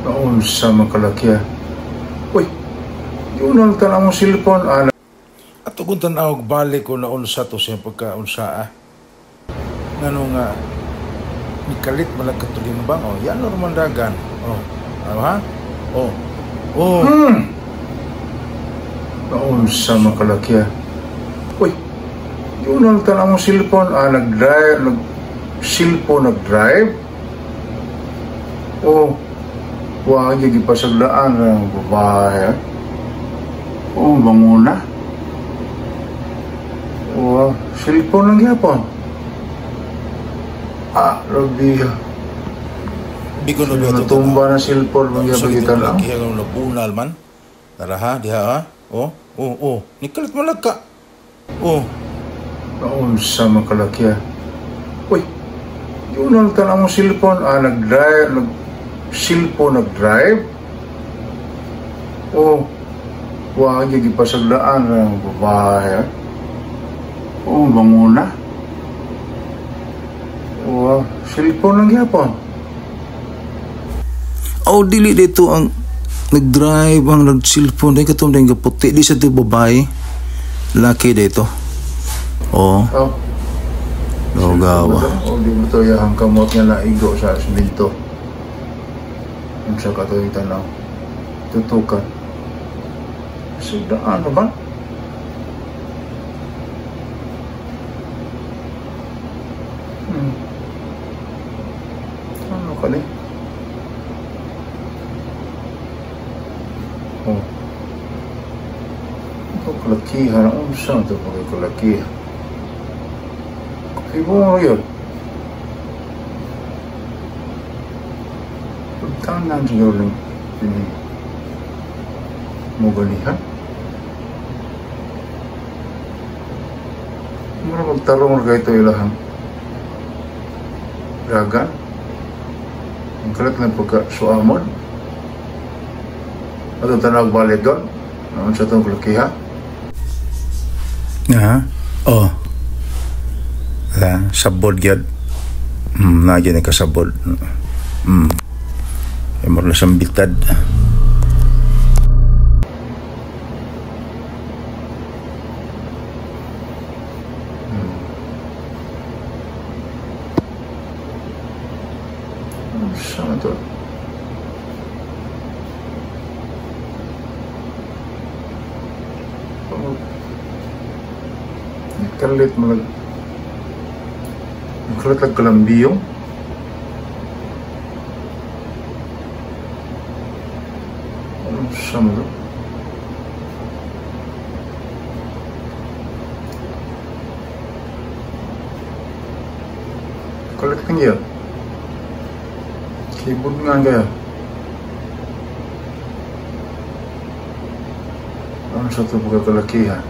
Naunsa man kalakiha. Uy, yun ang tanang mong cellphone, ana. Ato kung tanaw balik ko na unsa to siya pagkaunsa ah. Ngano nga mikalit man lang katulimbang oh, yan normal dagan. Oh, ano ha? Oh. Oh. Naunsa man kalakiha. Uy, yun ang tanang mong cellphone, ah, nag-drive, nag-cellphone, nag-drive. Oh, wa gyud gipasagdaan ang babae. Oh, banguna. Oh, cellphone lang gyapon. Ah, rabi. Bigon na biya to. Natumba na cellphone mga Sa gyapon itong tanaw. lakiha nga nabunal man. Tara ha, diha ha. Oh, oh, oh. Nikalit man lang ka. Oh. Naunsa man kalakiha. Uy, yun ang tanang mong cellphone, ah, nag-drive, nag-cellphone, nag-drive. Oh, wa gyud gipasagdaan ang babae. Oh, banguna. Oh, cellphone lang gyapon. Oh, dili dito ang nag-drive ang nag-cellphone dahil katong dahil kaputi di sa ito babae. Laki dito. Oh, Oh, gawa. Oh, di mo to yahang kamot nga naigo sa simento. Unsa ka to yung tanaw? Tutukan. Pasagdaan na ba? Ano ka ni? Oh. Ito kalakihan. Unsa ito pagkakalakihan? Ibo mo yun. Pagtanan siguro ng ini mo ganihan. Mura magtarong ra ito ilahang dagan. Ang kalat ng pagka-suamon. Ato tanaw balik doon. Naman sa itong kalakiha. Ha? Oh. Ha, sabod gyud. Na gyud kasabod. Ay mo na sambitad. Saan ito? Oh. Nagkalit mo nag... Nagkalit lang kalambiyong. Ano sa mo ito? Kalit lang yun. Keyboard nga kaya. Ano sa ito pagkakalakihan?